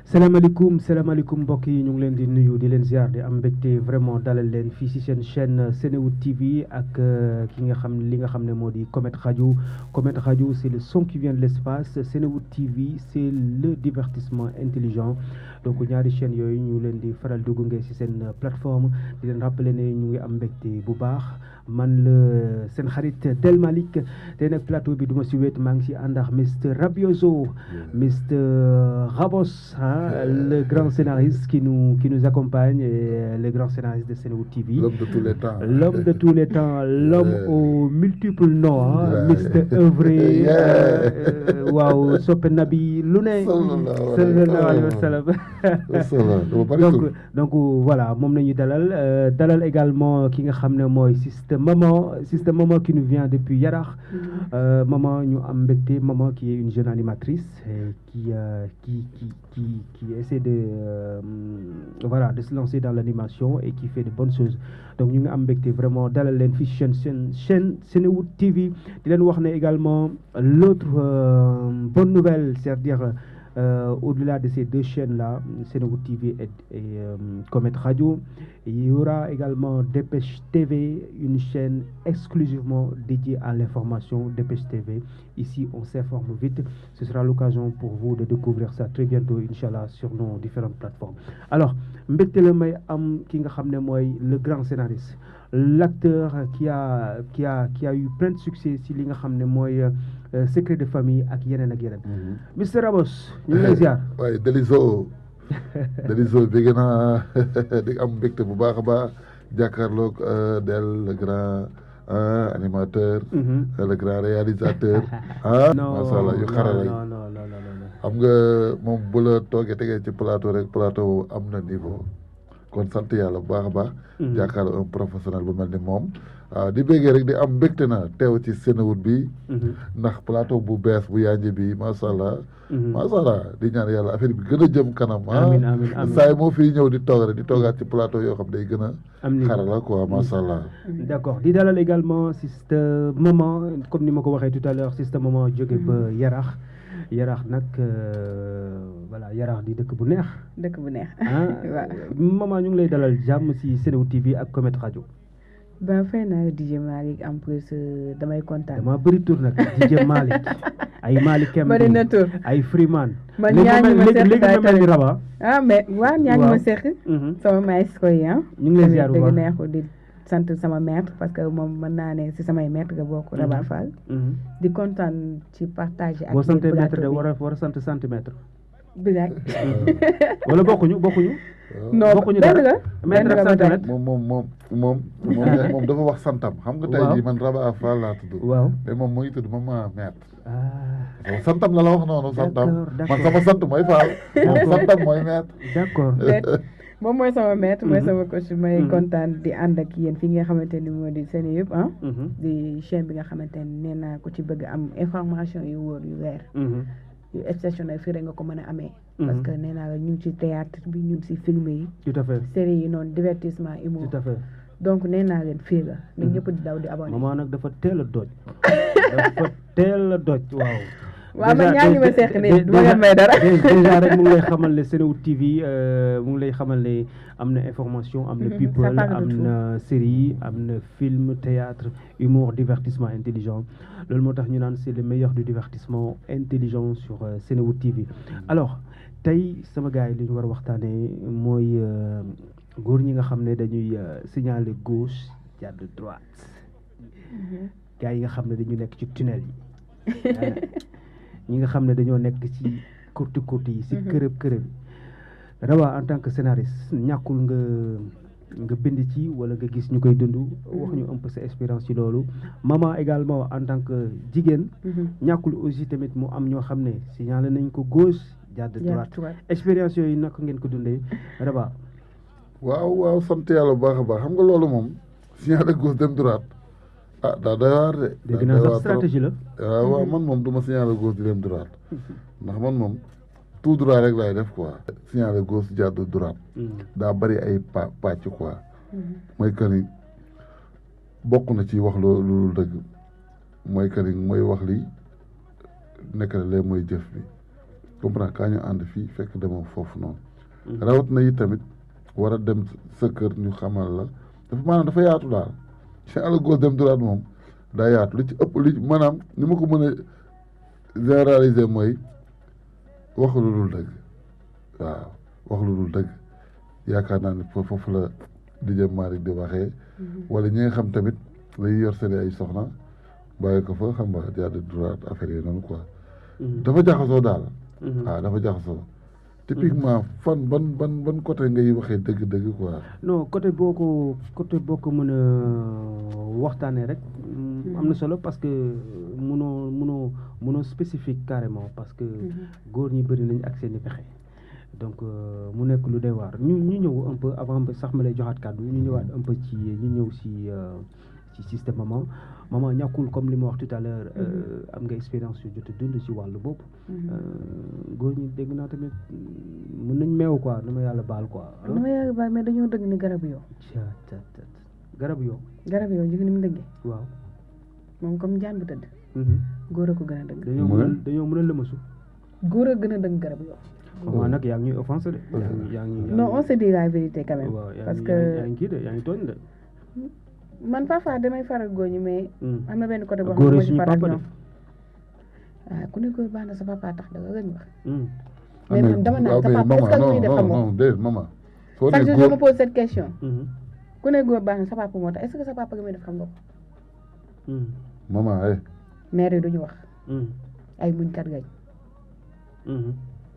salaamaaleykum mbokk yi ñu ngi leen di nuyu di leen ziar di am mbégte vraiment dalal leen fii si seen chaîne Senewood TV ak ki nga xam li nga xam ne moo di Comet Radio. Comet Radio c'est le son qui vient de l'espace. Senewood TV c'est le divertissement intelligent. donc ñaari chaîne yooyu ñu leen di faral di gunge si seen plateforme di leen rappeler ne ñu ngi am mbégte bu baax man la seen xarit Del Malick tey nag plateau bi du ma si wéet maa ngi si ànd ak Mr Rabioso Mr Rabos le grand scénariste qui nous accompagne et le grand scénariste de Senewood TV. L'homme de tous les temps. L'homme de tous les temps, l'homme aux multiples noms, Mr œuvré waaw soppe nabi lu ne sallallahu alayhi wa sallam. donc voilà moom nañu dalal également ki nga xam ne mooy Sister Maman qui nous vient depuis Yarax. Maman ñu am mbégte Maman qui est une jeune animatrice qui essaie de se lancer dans l'animation et qui fait de bonnes choses. donc ñu ngi am mbégte vraiment dalal leen fi chaîne Senewood TV di leen wax ne également l'autre bonne nouvelle, c'est-à-dire au-delà de ces deux chaînes-là, Senewood TV et Comet Radio, il y aura également Dépêche TV, une chaîne exclusivement dédiée à l'information. Dépêche TV, ici on s'informe vite. Ce sera l'occasion pour vous de découvrir ça très bientôt, Inch'Allah, sur nos différentes plateformes. Alors, mbégte la may am ki nga xam ne mooy le grand scénariste, l'acteur qui a eu plein de succès si li nga xam ne mooy secret de famille ak yeneen ak yeneen. Mr Ramos ñu ngi lay ziar. waaye Deliso bëgg naa di am mbégte bu baax a baax jàkkaarloog Del le grand animateur. Le grand réalisateur. macha allah yu xarala yi xam nga moom bu la toogee tegee ci plateau rek plateau am na niveau. kon sant yàlla bu baax a baax. jàkkaarloo un professionnel bu mel ni moom. di béggee rek di am mbégte na teew ci Senewood bi. ndax plateau bu bees bu yanj bi macha allah. macha allah di ñaan yàlla affaire bi gën a jëm kanam. amiin amiin saa yi moo fiy ñëw di toog rek di toogaat ci plateau yoo xam day gën a. xarala quoi macha allah. d'accord di dalal également Sister Maman comme ni ma ko waxee tout à l'heure Sister Maman jóge ba Yarax nag voilà Yarax di dëkk bu neex. Maman ñu ngi lay dalal jàmm ci Senewood TV ak Comet Radio. ba fay naa DJ Malick en plus damay kontaan. dama bëri tur nag DJ Malick ay Malick Kemp bëri na tur ay Freeman. man ñaañu ma seq léegi mel ni Raba. mais waaw ñaañu ma seq. sama maestro yi ñu ngi lay ziar bu baax neexu di sant sama maître parce que moom mën naa ne si samay maître nga bokk Raba Fall. di kontaan ci partage ak. boo santee maître de war a sant centimètre. bilaay. wala bokkuñu. non benn la mètre ak centimètre. moom dafa wax santam. xam nga tey jii man Raba Fall laa tudd. waaw mais moom mu ngi tudd Maman maître. santam la wax noonu santam. man sama sant mooy Fall. moom santam mooy maître. d'accord. moom mooy sama maître mooy sama coach may kontaan di ànd ak yéen fi nga xamante ni moo di seen yëpp di chaîne bi nga xamante ni nee naa ko ci bëgg am information yu wóor yu leer. yu exceptionnel fii rek nga ko mën a amee. parce que nee naa la ñu ngi ci théâtre bi ñu ngi ci film yi. tout à fait série yi noonu divertissement humour. tout à fait donc nee naa leen fii la. nit ñëpp di daw di abonné. Maman nag dafa teel a doj. waaw. waaw man ñaa ngi ma seq nii du ma leen may dara. déjà rek mu ngi lay xamal ne Senewood TV mu ngi lay xamal ne am na information am na people am na série am na film théâtre humour divertissement intelligent loolu moo tax ñu naan c'est le meilleur du divertissement intelligent sur Senewood TV. alors tey sama gars yi li ñu war a waxtaanee mooy góor ñi nga xam ne dañuy signaler gauche jàdd droite. gars yi nga xam ne dañu nekk ci tunnel yi. ñi nga xam ne dañoo nekk ci kurti yi ci kërëb Raba en tant que scénariste ñàkkul nga bind ci wala nga gis ñu koy dund wax ñu un peu sa expérience ci loolu. Maman également en tant que jigéen ñàkkul aussi tamit mu am ñoo xam ne signalé nañ ko gauche jàdd droite expérience yooyu naka ngeen ko dundee Raba. waaw sant yàlla bu baax a baax xam nga loolu moom signalé gauche dem droite daa doy waar de. dégg naa sax stratégie la. waaw man moom du ma signaler gauche di dem droite ndax man moom tout droit rek laay def quoi. signaler gauche jàdd droite. daa bari ay pàcc quoi. mooy que ni bokk na ci wax loolu dëgg mooy que ni mooy wax li nekk na lee mooy jëf bi comprendre kaa ñu ànd fii fekk demoo foofu noonu rawat na yi tamit war a dem sa kër ñu xamal la dafa maanaam dafa yaatu daal ci àll gauche dem droite moom daa yaatu li ci ëpp li maanaam ni ma ko mën a généraliser mooy wax lu dul dëgg waaw wax lu dul dëgg yaakaar naa ne foofu la DJ Malick di waxee wala ñi nga xam tamit lay yor seen ay soxna bàyyi ko fa xam nga jaar droite affaire yi noonu quoi dafa jaxasoo daal waaw dafa jaxasoo typiquement fan ban côté ngay waxee dëgg-dëgg quoi non côté boo ko mën a waxtaanee rek am na solo parce que mënoo spécifique carrément parce que góor ñi bëri nañ ak seen i pexe donc mu nekk lu doy waar ñu ñëw un peu avant sax ma lay joxaat kàddu ñu ñëwaat un peu ci ñu ñëw ci système maman ñàkkul comme li ma wax tout à l'heure am nga expérience yu jot a dund ci wàllu boobu góor ñi dégg naa tamit mën nañ meew quoi dama yàlla baal quoi dama yàlla baal mais dañoo dëgg ni garabu yoo garabu yoo jigéen ni mu dëggee waaw moom comme jaan bu tëdd góor a ko gën a dëgg dañoo mën a lëmasu góor a gën a dëgg garabu yoo comment nag yaa ngi ñuy offensé de yaa ngi non on se dit la vérité quand même parce que yaa ngi kii de yaa ngi tooñ de man parfois damay faral góor ñi mais am na benn côté boo góor xam yi suñu papa de waaw ku ne góor baax na sa papa tax da nga gën wax mais man dama naan sa papa est-ce que lu muy def xam nga non déedéet maman soo chaque nee jour góor je me pose cette question ku ne góor baax na sa papa moo tax est-ce que sa papa lu muy def xam nga ko maman mère yi duñu wax ay muñkat gañ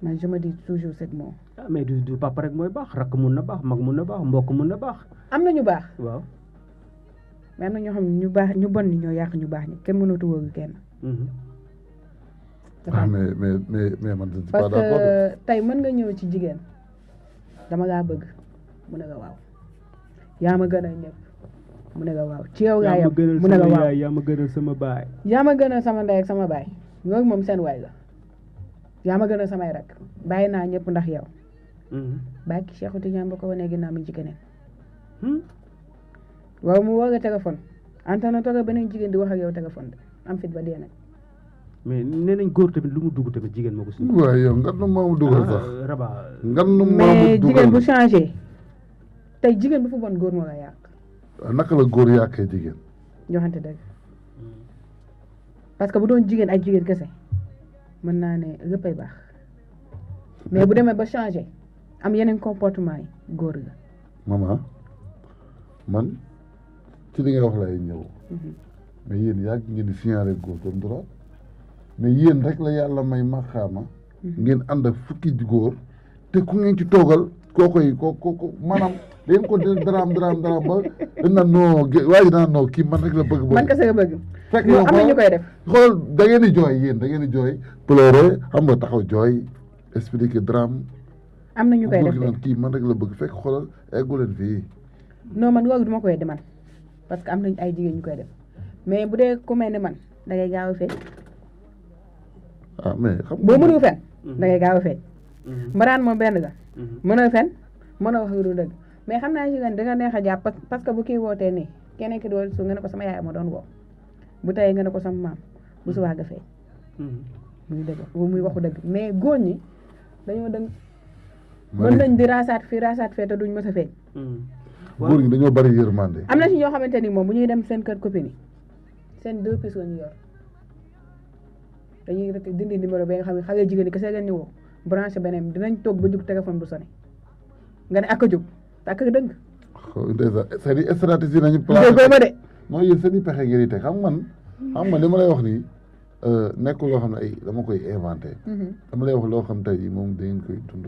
man je me dis toujours cette mot ah mais du papa rek mooy baax rakk mun na baax mag mun na baax mbokk mun na baax am na ñu baax waaw mais am na ñoo xam ne ñu baax ñu bon ni ñoo yàq ñu baax ñi kenn mënatu wóoru kenn mais man je suis pas parce d'accord que tey mën nga ñëw ci jigéen dama laa bëgg mu ne nga waaw yaa ma gënal ñëpp mu ne nga waaw ci yow yaa yam mu ne nga waaw yaa ma gënal sama baay yaa ma gënal sama ndey ak sama baay loolu moom seen waay la yaa ma gënal samay rak bàyyi naa ñëpp ndax yow bàyyi ki Cheikh Tidiane ba ko wanee ginnaaw mi ngi ci keneen waaw mu woo nga téléphone anta na toog beneen jigéen di wax ak yow téléphone de am fit ba dee nag mais nee nañ góor tamit lu mu dugg tamit jigéen moo ko suñu waaye yow ngan nu maamu dugal sax raba ngan nu maamu mais dugal jigéen bu changé tey jigéen bu fa bon góor moo la yàq naka la góor yàqee jigéen joxante dëgg parce que bu doon jigéen ak jigéen kese mën naa ne léppay baax mais bu demee ba changé am yeneen comportement yi góor la maman man ci li nga wax lay ñëw mais yéen yàgg ngeen di signalé góor comme droit mais yéen rek la yàlla may maxaama ngeen ànd ak fukki góor te ku ngeen ci toogal koo maanaam leen ko daraam ba dañ naan non waaye naan non kii man rek la bëgg man kese nga bëgg fekk yow am na ñu koy def xool da ngeen di jooy yéen da ngeen di jooy pleurer xam nga taxaw jooy expliquer drame am na ñu koy def naan kii man rek la bëgg fekk xoolal eggu leen fii non man loolu duma koy demal parce que am nañ ay jigéen ñu koy def mais bu dee ku mel ne man da ngay gaaw a feeñ mais xam boo mënul fen da ngay gaaw a feeñ mbaraan moom benn la mënoo fen mënoo wax lu dëgg mais xam naa jigéen danga neex a jàpp parce que bu kii wootee nii keneen ki doon su nga ne ko sama yaay ma doon woo bu tey nga ne ko sama maam bu subaa nga feeñ muy dëgg muy waxu dëgg mais góor ñi dañoo dëgg mën nañ di raasaat fee te duñ mës a feeñ góor ñi dañoo bari yërmande am na si ñoo xamante ni moom bu ñuy dem seen kër copine yi seen 2 pièces la ñu yor dañuy rek dindi numéro bi nga xam ne xale jigéen ñi kese leen ñu woo branché beneen dinañ toog ba jug téléphone bu sonné nga ne ak a jóg te ak a dëgg seen i stratégie nañu placé ma de non yéen seen i pexe ngeen di teg xam nga li ma lay wax nii nekkul loo xam ne ay dama koy inventé dama lay wax loo xam tey jii moom da ngeen koy dund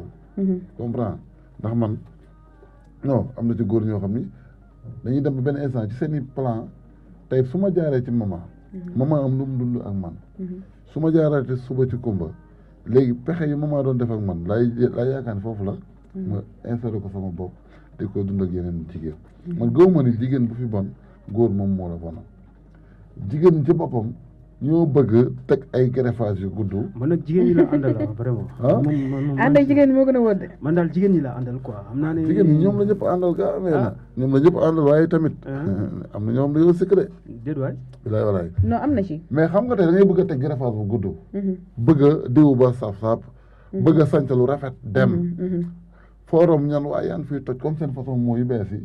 comprendre ndax man non am na ci góor ñoo xam ni dañuy dem ba benn instant ci seen i plan tey su ma jaaree ci maman am lu mu dund ak man su ma jaaree suba ci kumba léegi pexe yi maman doon def ak man laay yaakaar ne foofu la ma installé ko sama bopp di ko dund ak yeneen jigéen man gëw ma ni jigéen bu fi bon góor moom moo la bonal jigéen ñi ci boppam ñoo bëgg teg ay greffage yu gudd. man nag jigéen ñi la àndal vraiment. ànd ak jigéen ñi moo gën a wóor de. man daal jigéen ñi la àndal quoi xam naa ne. jigéen ñi ñoom la ñëpp àndal gaa amee na. ñoom la ñëpp àndal waaye tamit. am na ñoom dañoo sikk de. déet waay. bilaay walaay. non am na ci. mais xam nga tey da ngay bëgg a teg greffage bu gudd. bëgg a diw ba saaf-saaf. bëgg a sant lu rafet dem forum ñan waa yaa ngi fiy toj comme seen façon mooy yu bees yi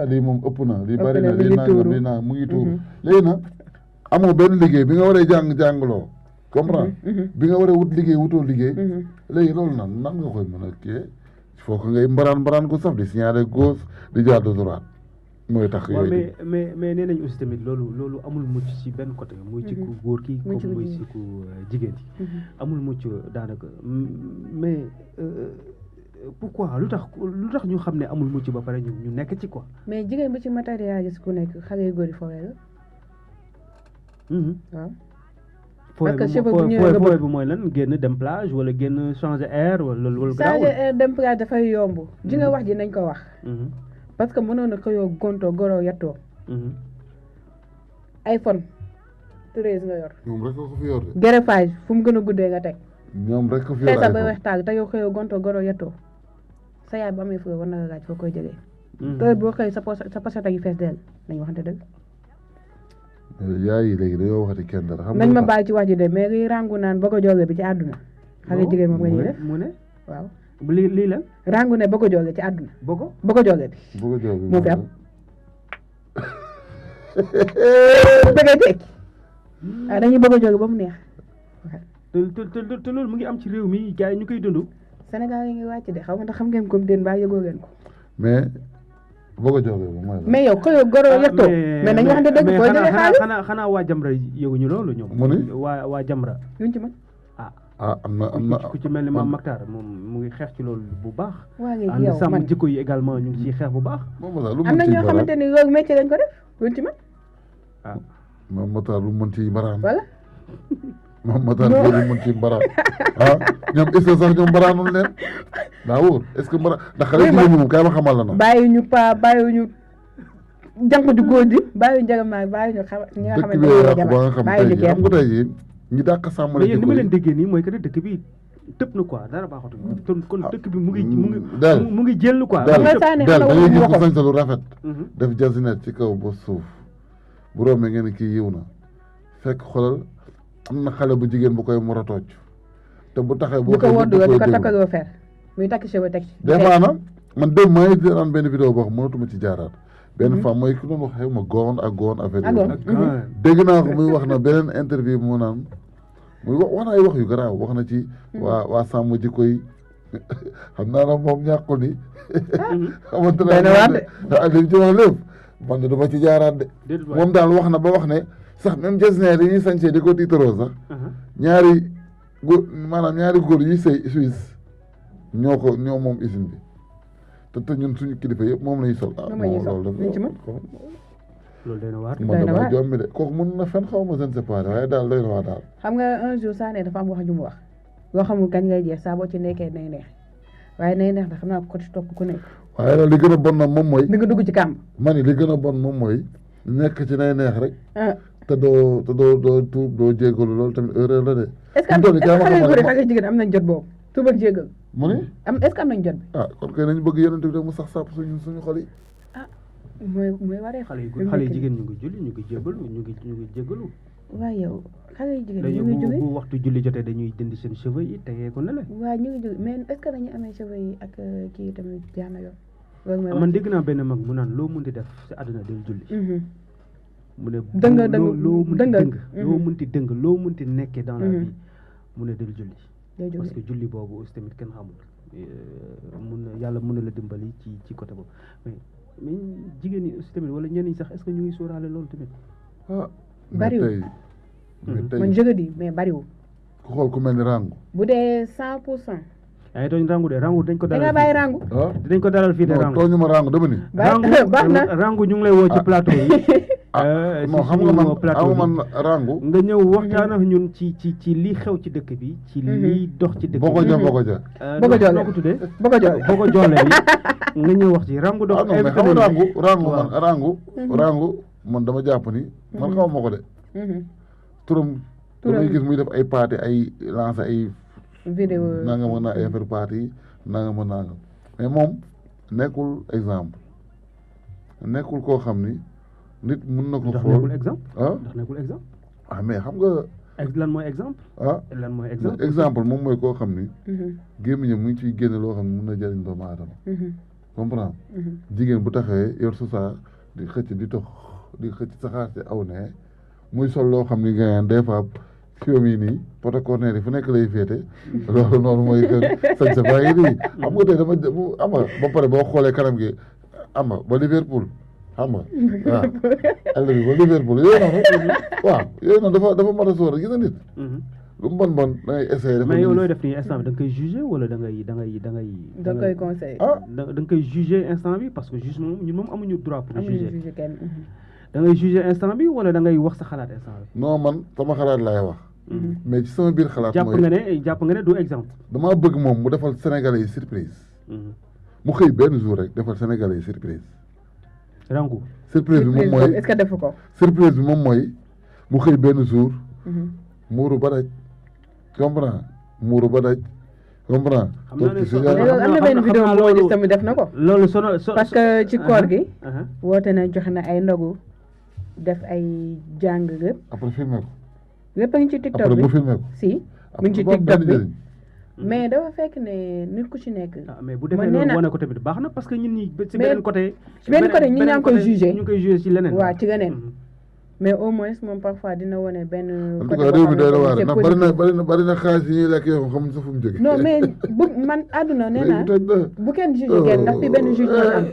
lii moom ëpp na lii bari na lii nangam lii naa mu ngi tuuru léegi nag amoo benn liggéey bi nga waree jàngloo comprendre bi nga waree wut liggéey wutoo liggéey léegi loolu nan nga koy mën a kii il faut que ngay mbaraan gu saf di signaler gauche di jaar de droite mooy tax yooyu mais nee nañ aussi tamit loolu amul mucc ci benn côté muy ci ku góor ki comme muy ci ku jigéen ci amul mucc daanaka mais pourquoi lu tax ñu xam ne amul mucc ba pare ñu nekk ci quoi. mais jigéen bu ci matérialiste ku nekk xale yu góor yi foowee la. waaw. parce que fooy bi mooy lan génn dem plage wala génn changer air wala loolu. changer air dem plage dafay yomb. ji nga wax ji nañ ko wax. parce que mënoon na xëyoo gonto goro yattoo. iPhone 13 nga yor. ñoom rek ko fi yor de. greffage fu mu gën a guddee nga teg. ñoom rek ko fi yor xeesa ba weex taag te yow xëyoo gonto goro yattoo sa yaay bu amee fure war na nga laaj foo koy jëlee. te boo xëy sa pochette yi fees dell nañu waxante dëgg. yaay yi léegi dañoo waxati kenn dara. xam nañ ma baal ci wax ji de mais lii rangu naan ba ko jóge bi ci àdduna. xale jigéen moom nga ñuy def mu ne waaw. lii lan. rangu ne ba ko jóge ci àdduna. ba ko jóge bi. moo fi am. bëgg a tekki. dañuy bëgg a jóge ba mu neex. te loolu mu ngi am ci réew mi gars yi ñu koy dund. Sénégal yi ngi wàcc de xaw ma ndax xam ngeen comme déen baa yëgoo ngeen ko. mais boo ko joxee moom mooy. mais yow xëyoo goro yettoo. mais nañu waxante dëgg boo jëlee xaalis xanaa waa Jamra yëguñu loolu ñoom. mu ni waa Jamra. luñ ci mën. am na ku ci mel ni Mame Mactar moom mu ngi xeex ci loolu bu baax. waa léegi yow sàmm jikko yi également ñu ngi ciy xeex bu baax. am na ñoo xamante ni loolu métier lañ ko def luñ ci mën. Mame Mactar lu mën ci mbaraan. voilà. Mame Mactar lu mën ci mbaraan ñoom est-ce que sax ñoom mbaraanul leen daa wóor est-ce que mbaraan ndax xale jigéen ñi moom kay ma xamal la na. bàyyi ñu jànq ju góor ji bàyyi ñu njëgamaay bàyyi ñu ñi nga xamante ne jabar bàyyi ñu kenn xam nga tey jii ñi dàq sàmmale jikko yi ni ma leen déggee nii mooy que ne dëkk bi tëb na quoi dara baaxatu kon dëkk bi mu ngi jël quoi. da ngay gis ko sañ sa lu rafet def jasinet ci kaw ba suuf bu rombee ngeen kii yiw na fekk xolal am na xale bu jigéen bu koy mor a tocc te bu taxee boo ko wodd di ko takkaloo fer muy takk cheveux teg des fois nag man dem maa ngi daan benn vidéo boo xam mënatuma ci jaaraat benn femme mooy ki doon wax xew ma goon affaire yi dégg naa ko muy wax na beneen interview mu naan muy wax na ay wax yu garaaw wax na ci waa sàmm jikko yi xam naa nag moom ñàkkul ni xamante ne li ci wax lépp man de duma ci jaaraat de moom daal wax na ba wax ne sax même gestionnaire yi ñuy sañsee di ko tiitaroo sax ñaari góor yi sëy Suisse ñoo moom usine bi te ñun suñu kilifa yëpp moom lañuy sol loolu doy na waar man dama jommi de kooku mën na fen xaw ma je ne sais pas waaye daal doy na waar daal xam nga un jour Sané dafa am wax ju mu wax loo xamul kañ ngay jeex saa boo ci nekkee nay neex waaye nay neex da xam naa ko ci topp ku nekk waaye nag li gën a bon nag moom mooy di nga dugg ci kàmb ma ni li gën a bon moom mooy nekk ci nay neex rek te doo tuub doo jégalu loolu tamit erreur la de est-ce que xale góor ak jigéen am nañ jot boobu tuub ak jégal mu ni est-ce que am nañ jot bi kon kay nañ bëgg yeneen bi rek mu sax sàpp suñu xol yi mooy waree xale yi jigéen ñu ngi julli ñu ngi jégalu ñu ngi jégalu waaye yow xale yi jigéen ñu ngi jóge bu waxtu julli jotee dañuy dindi seen cheveux yi tegee ko ne la waaw ñu ngi jóge mais est-ce que dañuy amee cheveux yi ak kii tamit jaana yoon loolu mooy man dégg naa benn mag mu naan loo munti def si àdduna del julli mu ne loo munti dëng loo munti nekkee dans la vie mu ne del julli parce que julli boobu aussi tamit kenn xamul yàlla mën na la dimbali ci côté boobu mais jigéen ñi aussi tamit wala ñenn ñi sax est-ce que ñu ngi sóoraale loolu tamit bariwul man je dis mais bariwul ku xool ku mel ni rangu bu dee 100% yaa ngi tooñ rangu de rangu dañ ko dalal da nga bàyyi rangu dañ ko dalal fii de rangu tooñu ma rangu dama ni baax na rangu ñu ngi lay woo ci plateau yi non xam nga man rangu nga ñëw waxtaan ak ñun ci lii xew ci dëkk bi ci lii dox ci dëkk bi boo ko joole ko tuddee boo ko joole bi nga ñëw wax ci rangu dox mais xam nga rangu man dama jàpp ni man xaw ma ko de turam damay gis muy def ay party ay lancé ay vidéo nanga mën naa ay affaire party yi nanga mën naa mais moom nekkul exemple nekkul koo xam ni nit mën na ko xool ndax nekkul exemple mais xam nga lan mooy exemple. ah lan mooy exemple. exemple moom mooy koo xam ni. gémmiñam mu ngi ciy génne loo xam ne mun na jëriñ doomu aadama. comprendre jigéen bu taxawee yor su saa di xëcc di tox di xëcc saxaar si aw ne muy sol loo xam ni nga des fois fiom yi nii poto corner yi fu nekk lay féete loolu noonu mooy sañ sa baa ngi nii xam nga tey dama am nga ba pare boo xoolee kanam gi am nga ba Liverpool xam nga waaw àll bi ba Liverpool yooyu noonu waaw yooyu noonu dafa mat a sóor gis nga nit lu mu bon da ngay essayé mais yow looy def nii instant bi da nga koy jugé wala da koy conseillé da nga koy jugé instant bi parce que juste moom ñun moom amuñu droit pour jugé kenn da ngay jugé instant bi wala da ngay wax sa xalaat instant bi non man sama xalaat laay wax mais ci sama biir xalaat mooy jàpp nga ne du exemple damaa bëgg moom mu defal Sénégalais yi surprise mu xëy benn jour rek defal Sénégalais yi surprise rangu surprise bi moom mooy est-ce que defu ko surprise bi moom mooy mu xëy benn jour muuru ba daj comprend muuru ba daj comprend loolu am na benn vidéo boo gis tamit def na ko loolu parce que ci koor gi woote na joxe na ay ndogu def ay jàng lépp après filmé ko lépp a ngi ci TikTok bi après mu filmé ko si mu ngi ci TikTok bi mais dafa fekk ne nit ku ci nekk mais bu defee loolu wane ko tamit baax na parce que ñun ñi ci beneen côté ñi ñaa ngi koy jugé ñu koy jugé ci leneen waaw ci leneen mais au moins moom parfois dina wane benn côté réew mi doy na waar ndax bari na xaalis yi ñuy lekk yoo xamuñ sa fu mu jóge non mais bu man àdduna nee naa bu kenn jugé kenn ndax fi benn juge moo am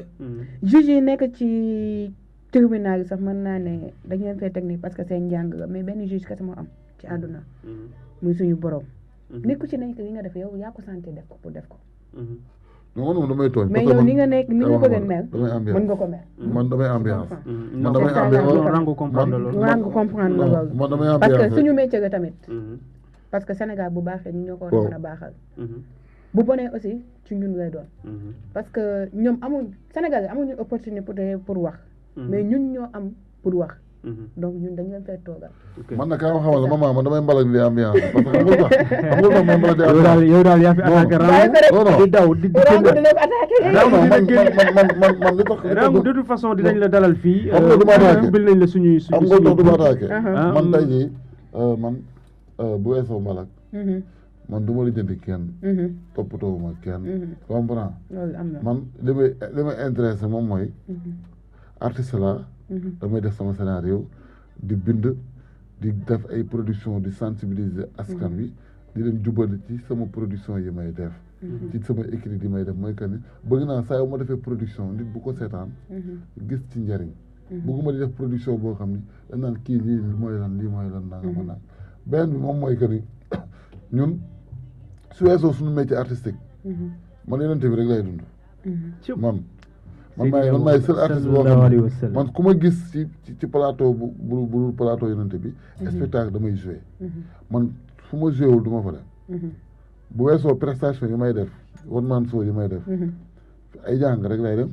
juge yi nekk ci tribunal yi sax mën naa ne dañ leen fay technique parce que seen njàng la mais benn juge kese moo am ci àdduna muy suñu borom nit ku ci nekk li nga def yow yaa ko santé def ko pour def ko non man moom damay tooñ mais yow ni nga nekk ni nga bëgg a mel mën nga ko mel man damay ambiance man damay rangu comprendre loolu man damay ambiance parce que suñu métier la tamit parce que Sénégal bu baaxee ñu ñoo ko war a mën a baaxal bu bonee aussi ci ñun lay doon parce que ñoom Sénégal yi amuñu opportunité pour wax mais ñun ñoo am pour wax donc ñun dañu leen fay toogal man nag kaa ma xamal maman man damay mbalak di ambiance parce que xam nga tax may mbalak di ambiance yow daal yaa fi attaqué rangu di daw di rangu dina ko attaqué man li tax rangu de toute façon dinañ la dalal fii xam nga du ma attaqué bil nañ la suñuy xam nga tax du ma attaqué man tey jii man bu weesoo mbalak man du ma lijjanti kenn toppatoo ma kenn comprend man li may intéressé moom mooy artiste la damay def sama scénario di bind di def ay production di sensibiliser askan wi di leen jubali ci sama production yi may def ci sama écrit yi may def mooy que ni bëgg naa saa yu ma defee production nit bu ko seetaan gis ci njëriñ bëgguma di def production boo xam ni dañ naan kii lii mooy lan nanga ma naan beneen bi moom mooy que ni ñun su weesoo suñu métier artistique man yenente bi rek lay dund man maay seul artiste boo xam ne man ku ma gis ci plateau bu plateau yenente bi spectacle damay joué man fu ma joué wul du ma fa dem bu weesoo prestation yi may def one man show yi may def ay jàng rek lay dem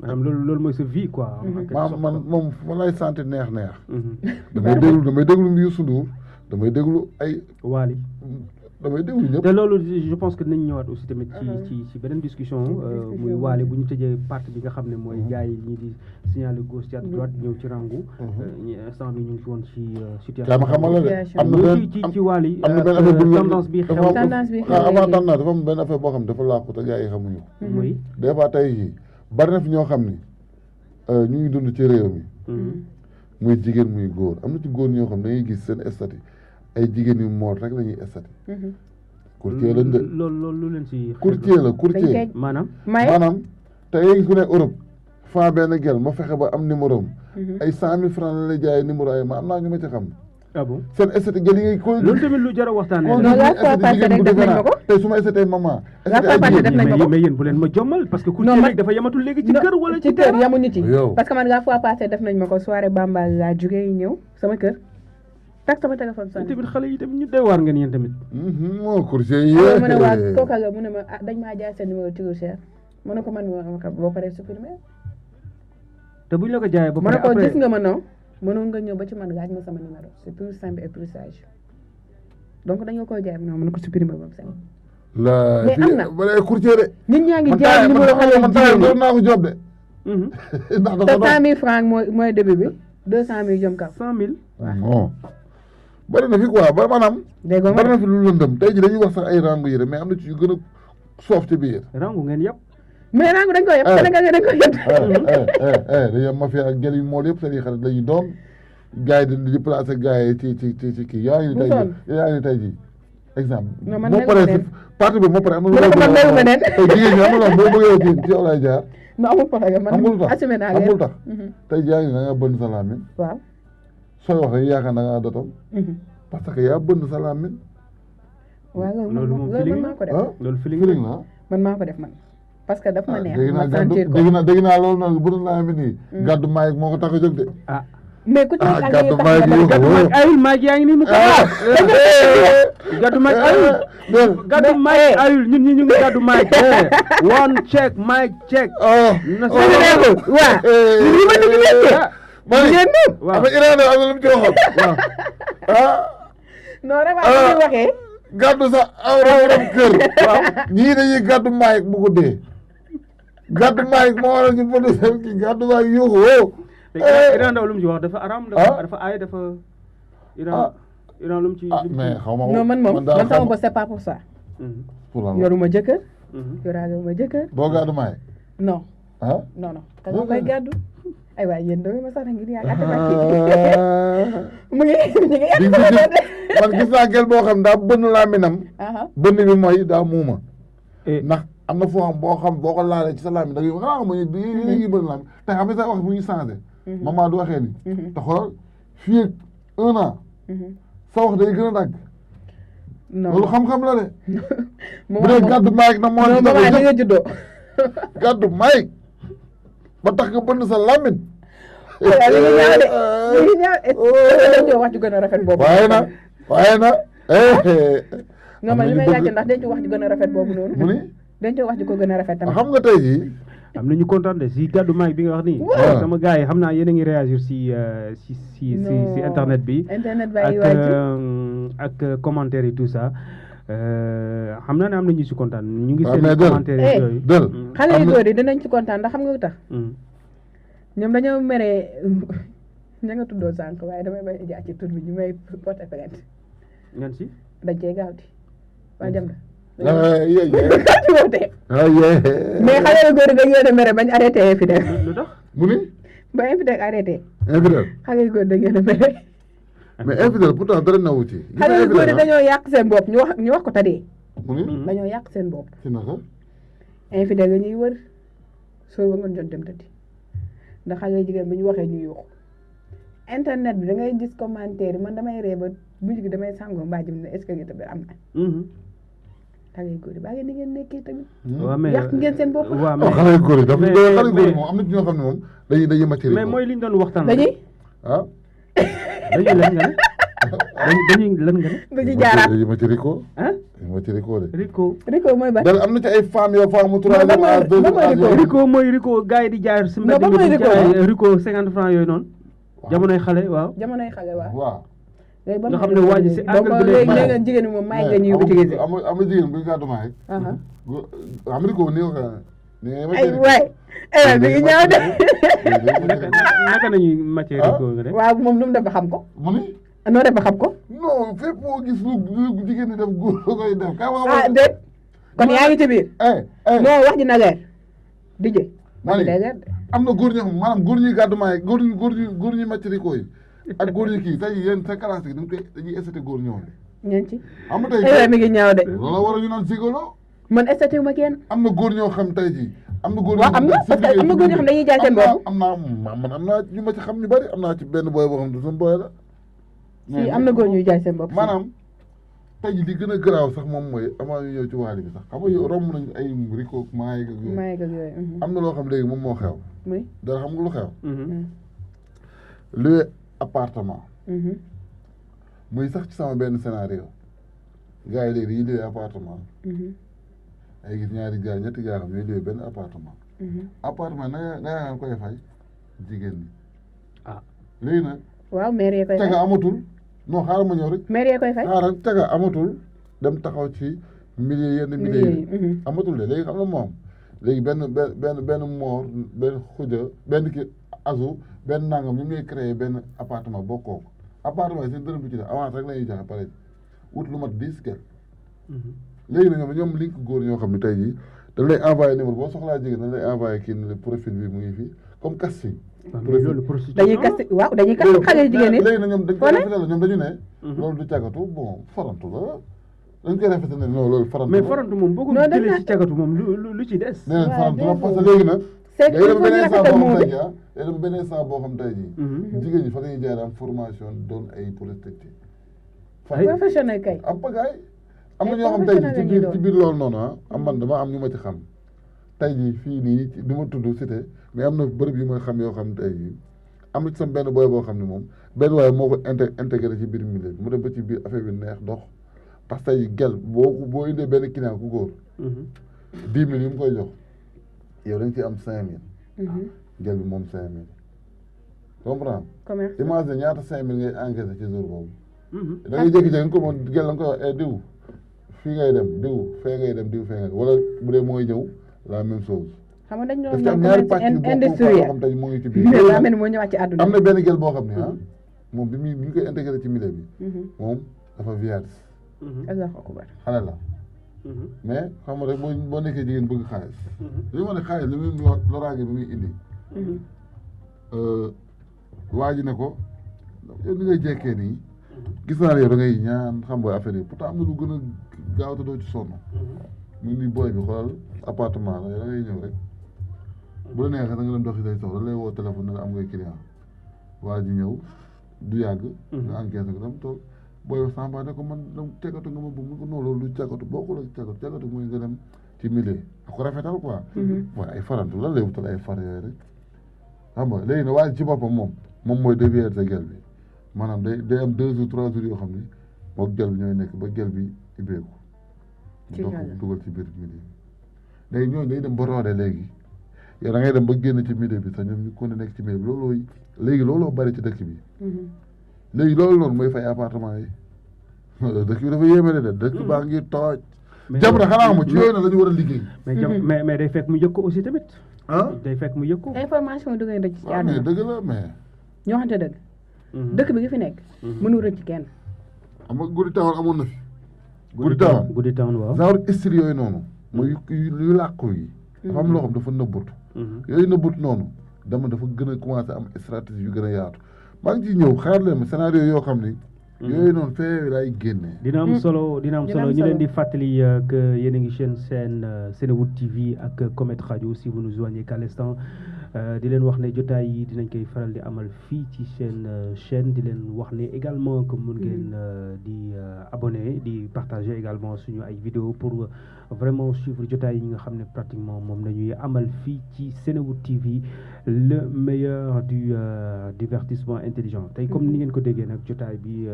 maanaam loolu mooy sa vie quoi man moom fa lay santé neex damay déglu Youssou Ndour damay déglu ay Wally damay déglu ñëpp te loolu je pense que nañ ñëwaat aussi tamit ci beneen discussion muy Wally bu ñu tëjee partie bi nga xam ne mooy gars yi ñi di signaler gauche ci droite ñëw ci rangu instant bi ñu ngi fi woon ci situation ma xamal la de am na benn ci Wally am na benn affaire bu tendance bi xew avant tendance dafa am benn affaire boo xam ne dafa làqu te gars yi xamuñu muy des fois tey jii bari na fi ñoo xam ni ñu ngi dund ci réew mi muy jigéen muy góor am na ci góor ñoo xam ne da ngay gis seen statut ay jigéen yu moor rek la ñuy statut courtier lañ de loolu lu leen ci courtier maanaam te ngay gis ku ne Europe fa benn gel ma fexe ba am numéro am ay 100 000 francs la lay jaayee numéro ay ma am naa ñu ma ci xam ah bon seen statut gel yi ngay ko loolu tamit lu jar a waxtaanee tey su ma statut maman mais yéen bu leen ma jommal parce que courtier rek dafa yamatul léegi ci kër wala ci kër yamuñu ci parce que man la fois passée def nañ ma ko soirée Bambal laa jógee ñëw sama kër tak sama téléphone sonné tamit xale yi tamit ñu doy waar ngeen yéen tamit moo courtier yi mu ne waa kooka la mu ne ma dañ maa jaay seen numéro trop cher mu ne ko man boo paree supprimer te buñ la ko jaayee ba pare après mu ne ko gis nga ma non mënoon nga ñëw ba ci man laaj ma sama numéro c'est plus simple et plus sage donc dañoo koy jaay non mën ko supprimer ba mu simple mais am na ba courtier de nit ñaa ngi jaay numéro xale man doon naa ko job de ndax 100 000 francs mooy début bi 200 000 jëm kaw 100 000 non bari na fi quoi ba maanaam. dégg nga bari na fi lu lëndëm tey ji dañuy wax sax ay rangu yére mais am na ci yu gën a soof ci biir. rangu ngeen yëpp. mais rangu dañ koy yëpp Sénégal dañ koy yëpp. dañuy am mafia ak gel yu mool yëpp seen i xarit lañuy doon gars yi di placer gars yi ci kii yaa ngi ni tey ji exemple. moo paree si parti bi moo paree am na lu tey jigéen ñi am na loo boo bëggee ci yow lay jaar. non amul problème man assumé naa amul tax tey jii yaa ngi da ngaa bënn sa làmmiñ. waaw sooy wax rek yaakaar da ngaa dotom parce que yaa bënn sa làmmiñ. waaw loolu moom man maa ko def. loolu feeling la man maa ko def man parce que daf ma neex. ma sentir ko dégg naa loolu noonu bënn làmmiñ nii. gàddu maay moo ko tax a jóg de. mais ku ci nekk gàddu maay ayul maay yaa ngi nii mu ko gàddu maay ayul gàddu maay ayul ñun ñi ñu ngi gàddu maay one check mic check waaw li ma dugg nekkee waaw ama Iran am na lu mu ci waxoon non vraiment bu ñu waxee gàddu sa awram kër waaw ñii dañuy gàddu maay bu ko dee gàddu maay moo waral ñu bëgg seen kii gàddu maay yuuxu woo Iran Ndao lu mu ci wax dafa aram dafa aay dafa Iran lu mu ci mais xaw ma non man moom man sama bopp c'est pas pour ça yoruma jëkkër yoraaguma jëkkër boo gàddu maay non non ka nga koy gàddu ay waay yéen doomu ma sax ngir yaa atama mu ngi man gis naa gel boo xam daa bënn làmminam bënn bi mooy daa muuma ndax am na foo xam boo ko laalee ci sa làmmiñ da ngay xanaa xam ne yi bënn làmmiñ te xam ne sa wax mu ngi changé maman du waxee ni te xoolal fii ak 1 an sa wax day gën a dagg loolu xam-xam la de bu dee gàddu maayik na moo ci maman ni nga juddoo gàddu maayik ba tax nga bënn sa làmmiñ li ngi ñaaw de li ngi ñaaw dañoo wax ju gën a rafet boobu waaye na non man li may laajte ndax dañ ci wax ju gën a rafet boobu noonu mu ni dañ ci wax ju ko gën a rafet tamit xam nga tey jii am nañu kontaan de si gàddu maay bi nga wax nii sama gars yi xam naa yéen a ngi réagir si internet bi ak commentaire yi tout ça xam naa ne am na ñu si kontaan ñu ngi seen commentaire yooyu xale yu góor yi dinañ ci kontaan ndax xam nga lu tax ñoom dañoo mere ña nga tuddoo sànq waaye damay bay jaar ci tur bi ñu may porte plainte ñan si dañ cee gaaw di waa jam na mais xale yu góor yi dañ leen a mere bañ arrêté infidèle lu tax mu ni ba infidèle arrêté infidèle xale yu góor dañ leen a mere mais infidèle pourtant dara newu ci xale yu góor yi dañoo yàq seen bopp ñu wax ko tadee mu ni dañoo yàq seen bopp ci naka infidèle la ñuy wër soo ba ngoon jot dem tëddi ndax xale jigéen bi ñu waxee ñu yuuxu internet bi da ngay gis commentaire yi man damay ree ba mujj gi damay sàngoo mbaa jëm ne est-ce que ngeen tamit am na xale yu góor yi baa ngeen ni ngeen nekkee tamit yàq ngeen seen bopp xale yu góor yi dafa xale yu góor yi moom am na ci ñoo xam ne moom dañuy màcc mais mooy li ñu doon waxtaan dañuy dañuy lan nga ne dañuy lan nga ne dañuy jaaraat dañuy màcc Rico dañuy màcc Rico de Rico mooy ba dal am na ci ay femmes yoo femmes mu troisième âge deuxième âge Rico mooy Rico gars yi di jaar si mbedd mi di jaay Rico 50 francs yooyu noonu jamonoy xale waaw nga xam ne waa ji si angle bi léegi léegi jigéen ñi moom may nga ñuy utiliser am na jigéen bu ñu gàddu maay am Rico ni ko ay waay bi ngi ñaaw de naka nañuy matière Rico nga de waaw moom lu mu def ba xam ko mu ni noo def ba xam ko non fépp boo gis lu jigéen ñi def góor koy def déet kon yaa ngi ci biir non wax ji na leer di jë wax ji day leer de am na góor ñoo xam maanaam góor ñuy gàddu maay góor ñuy màcc Rico yi ak góor ñi kii tey yéen sa classe yi dañuy esthétique góor ñoo ñeen ci am na tey mi ngi ñaaw de loolu war a ñu naan sigolo man esthétique ma kenn am na góor ñoo xam tey jii am na góor waaw am na parce que am na góor ñoo xam dañuy jaay seen bopp am naa ñu ma ci xam ñu bari am naa ci benn boy boo xam ne suñu boy la si am na góor ñuy jaay seen bopp maanaam tey jii li gën a garaaw sax moom mooy avant ñu ñëw ci waali bi sax xam nga romb nañu ay Rico maayeg ak yooyu am na loo xam léegi moom moo xew dara xam nga lu xew loué appartement muy sax ci sama benn scénario gars yi léegi dañuy loué appartement ay gis ñaari gaar ñetti gaar xam ñooy loué benn appartement appartement nanga koy fay jigéen ñi léegi nag waaw maire yee koy fay caga amatul non xaaral ma ñëw rek maire yee koy fay xaaral caga amatul dem taxaw ci milliers yenn milliers yi amatul de léegi xam nga moom léegi benn moor benn xuja benn ki azu benn nangam ñu ngay créé benn appartement bokkoo ko appartement yi seen dërëm du ci def avance rek la ñuy joxe pare wut lu mat 10 kel léegi nag ñoom link góor ñoo xam ne tey jii dañ lay envoyé numéro boo soxlaa jigéen dañ lay envoyé kii ne profil bi mu ngi fii comme casting dañuy casting waaw dañuy casting xale jigéen ñi léegi nag ñoom dañ koy rafetal ñoom dañu ne loolu du càggatu bon farantu la dañ koy rafetal ne non loolu farantu mais farantu moom boo ko jëlee ci càggatu moom lu ci des nee nañ farantu la parce que léegi nag day dem beneen saa boo xam tey jii jigéen ñi fa la ñuy jaay am formation doon ay prostituée professionnel kay am pagaay am na ñoo xam tey jii ci biir loolu noonu am man dama am ñu ma ci xam tey jii fii nii du ma tudd cité mais am na bërëb yu ma xam yoo xam tey jii am na ci sam benn booy boo xam ne moom benn waaye moo ko intégré ci biir milieu bi mu dem ba ci biir affaire bi neex dox parce que tey gel boo indee benn client ku góor 10 000 yu mu koy jox yow dañ ci am 5 000 gel bi moom 5 000 comprendre imagine ñaata 5 000 ngay encaissé ci jour boobu da ngay jékki-jékki ko moom gel la nga koy wax diw fii ngay dem diw fee ngay dem diw fee ngay dem wala bu dee mooy ñëw la même chose xam nga dañ daf ci am ñaari pàcc industriel boo xam tey moo ngi ci biir daa mel ni moo ñëwaat ci àdduna am na benn gel boo xam ne moom bi ñu koy intégré ci milieu bi moom dafa vierge xale la mais xam nga rek boo nekkee jigéen bëgg xaalis li ma ne xaalis li muy loraange bi muy indi waa ji ne ko yow ni ngay jekkee nii gis naa ne yow da ngay ñaan xam nga affaire yi pourtant am na lu gën a gaaw te doo ci sonn mu ni booy bi xoolal appartement la yow da ngay ñëw rek bu la neexee da nga dem doxi say soxla lay woo téléphone ne la am ngay client waa ji ñëw du yàgg nga encaissé ko dem toog booy samba ne ko man dam cagatu nga ma bëgg mu ko non loolu du cagatu bokkul ak cagatu mooy nga dem ci milieu ak ko rafetal quoi waaye ay farantu lan lay wutal ay far yooyu rek xam nga léegi ne waa ji ci boppam moom mooy dévier sa gel bi maanaam day am 2 jours 3 jours yoo xam ni moom gel bi ñooy nekk ba gel bi ibbeeku mu doog dugal ci biir milieu bi léegi ñooñu day dem ba roode léegi yow da ngay dem ba génn ci milieu bi sax ñoom ñu kon nekk ci milieu bi looloo bari ci dëkk bi léegi loolu noonu mooy fay appartement yi dëkk bi dafa yéeme de dëkk baa ngi tooj jam na xanaa ci yooyu na la ñu war a liggéey mais day fekk mu yëg ko aussi tamit day fekk mu yëg ko information du ngay rëcc ci àdduna mais dëgg la mais ñoo xamante dëgg dëkk bi nga fi nekk mënul rëcc kenn xam nga guddi tawal amoon na fi guddi tawal waaw genre style yooyu noonu mooy yu làqu yi dafa am loo xam dafa nëbbut yooyu nëbbut noonu dafa gën a commencé am stratégie yu gën a yaatu maa ngi ciy ñëw xaar leen ma scénario yoo xam ni yooyu noonu fee lay génne dina am solo ñu leen di fàttali que yéen a ngi seen Senewood TV ak Comet Radio si vous nous joignez qu'à l'instant di leen wax ne jotaay yi dinañ koy faral di amal fii ci seen chaîne di leen wax ne également que mun ngeen di abonné di partager également suñu ay vidéo pour vraiment suivre jotaay yi nga xam ne pratiquement moom nañuy amal fii ci Senewood TV le meilleur du divertissement intelligent tey comme ni ngeen ko déggee nag jotaay bi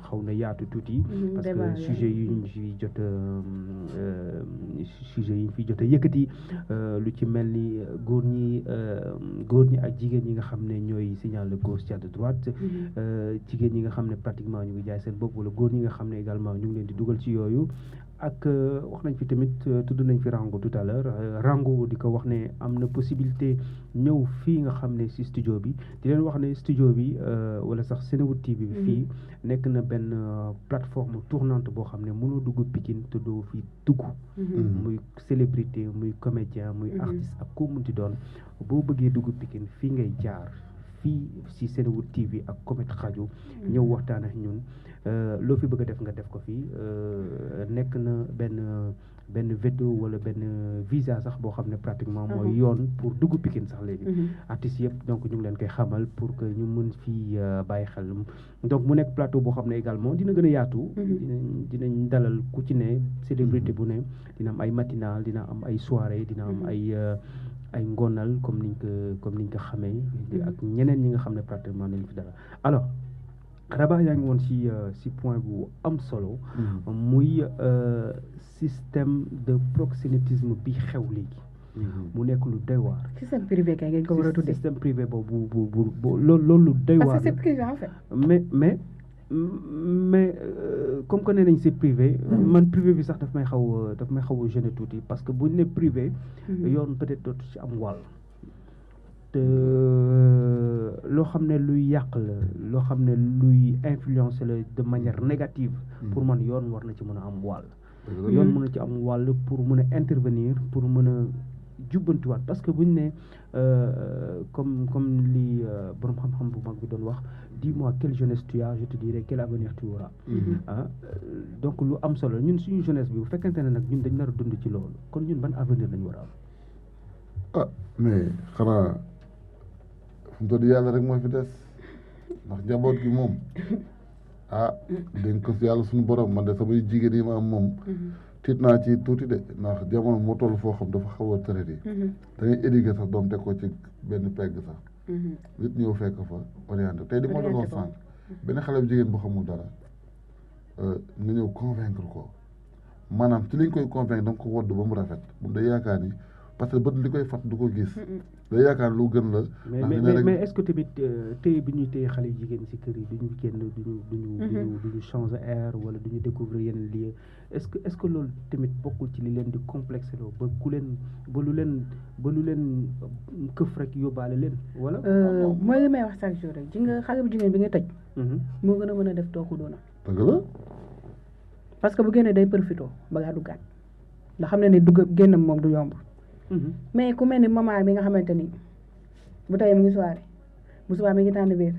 xaw na yaatu tuuti parce que sujet yi ñu fi jot a yëkkati lu ci mel ni góor ñi ak jigéen ñi nga xam ne ñooy signal de gauche ci de droite jigéen ñi nga xam ne pratiquement ñu ngi jaay seen bopp wala góor ñi nga xam ne également ñu ngi leen di dugal ci yooyu ak wax nañ fi tamit tudd nañ fi Rango tout à l'heure Rango di ko wax ne am na possibilité ñëw fii nga xam ne si studio bi di leen wax ne studio bi wala sax Senewood TV bi fii nekk na benn plateforme tournante boo xam ne mënoo dugg Pikine te doo fi dugg muy célébrité muy comédien muy artiste ak koo munti doon boo bëggee dugg Pikine fii ngay jaar fii si Senewood TV ak Comet Radio ñëw waxtaan ak ñun loo fi bëgg a def nga def ko fii nekk na benn veto wala benn visa sax boo xam ne pratiquement mooy yoon pour dugg Pikine sax léegi artistes yëpp donc ñu ngi leen koy xamal pour que ñu mën fii bàyyi xel donc mu nekk plateau boo xam ne également dina gën a yaatu dinañ dalal ku ci ne célébrité bu ne dina am ay matinal dina am ay soirée dina am ay ngonal comme niñ ko xamee ak ñeneen ñi nga xam ne pratiquement nañ fi dara alors Raba yaa ngi woon ci point bu am solo muy système de proxénétisme bi xew léegi mu nekk lu doy waar système privé kay ngeen ko war a tuddee système privé boobu bu loolu doy waar parce que c'est privé en fait mais comme que nee nañ c'est privé man privé bi sax daf may xaw a gêner tuuti parce que buñ ne privé yoon peut-être dootu ci am wàll te loo xam ne luy yàq la loo xam ne luy influencer la de manière négative pour man yoon war na ci mën a am wàll yoon mën na ci am wàll pour mën a intervenir pour mën a jubbantiwaat parce que buñ ne comme li borom xam-xam bu mag bi doon wax dis-moi quelle jeunesse tu as je te dirai quel avenir tu auras donc lu am solo ñun suñu jeunesse bi bu fekkente ne nag ñun dañ nar a dund ci loolu kon ñun ban avenir lañu war a am mais xanaa fu mu toll yàlla rek moo fi des ndax njaboot gi moom dénk ko yàlla suñu borom man de samay jigéen yi ma am moom tiit naa ci tuuti de ndax jamono moo toll foo xam dafa xaw a tëradi da ngay éduquer sax doom teg ko ci benn pegg sax nit ñëw fekk fa orienté tey di moo doon wax sànq benn xale bu jigéen bu xamul dara nga ñëw convaincre ko maanaam ci liñ koy convaincre da nga ko wodd ba mu rafet moom day yaakaar ni parce que bët li koy fat du ko gis day yaakaar lu gën la mais est-ce que tamit téye bi ñuy téye xale jigéen ci kër yi duñu génn duñu changer air wala duñu découvrir yenn lieu est-ce que loolu tamit bokkul ci li leen di complexé loo ba lu leen këf rek yóbbaale leen wala mooy li may wax chaque jour rek ji nga xale bu jigéen bi nga tëj moo gën a mën a def tooku doona dëgg la parce que bu génnee day profito ba ngaa duggaat ndax xam ne ni dugg génnam moom du yomb mais ku mel ni maman bi nga xamante ni bu tey mu ngi soirée bu subaa mi ngi tànn biir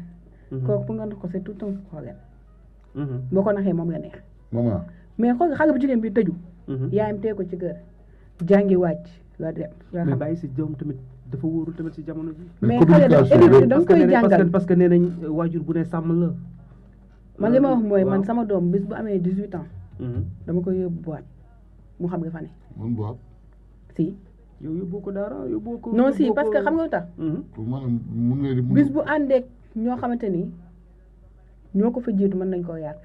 kooku pour nga nax ko c'est tout un problème boo ko naxee moom la neex maman mais xool xale bu jigéen bi tëju yaayam tee ko ci kër jàngi wàcc la dem mais bàyyi si doom tamit dafa wóorul tamit si jamono ji mais xale da nga koy jàngal parce que nee nañ waajur bu ne sàmm la man li ma wax mooy man sama doom bis bu amee 18 ans dama koy yóbbu boîte mu xam nga fa ne mun boîte si yow yóbbu ko dara yóbbu ko non si parce que xam nga lu tax mun nga bis bu àndeek ñoo xamante ni ñoo ko fa jiitu mën nañ koo yar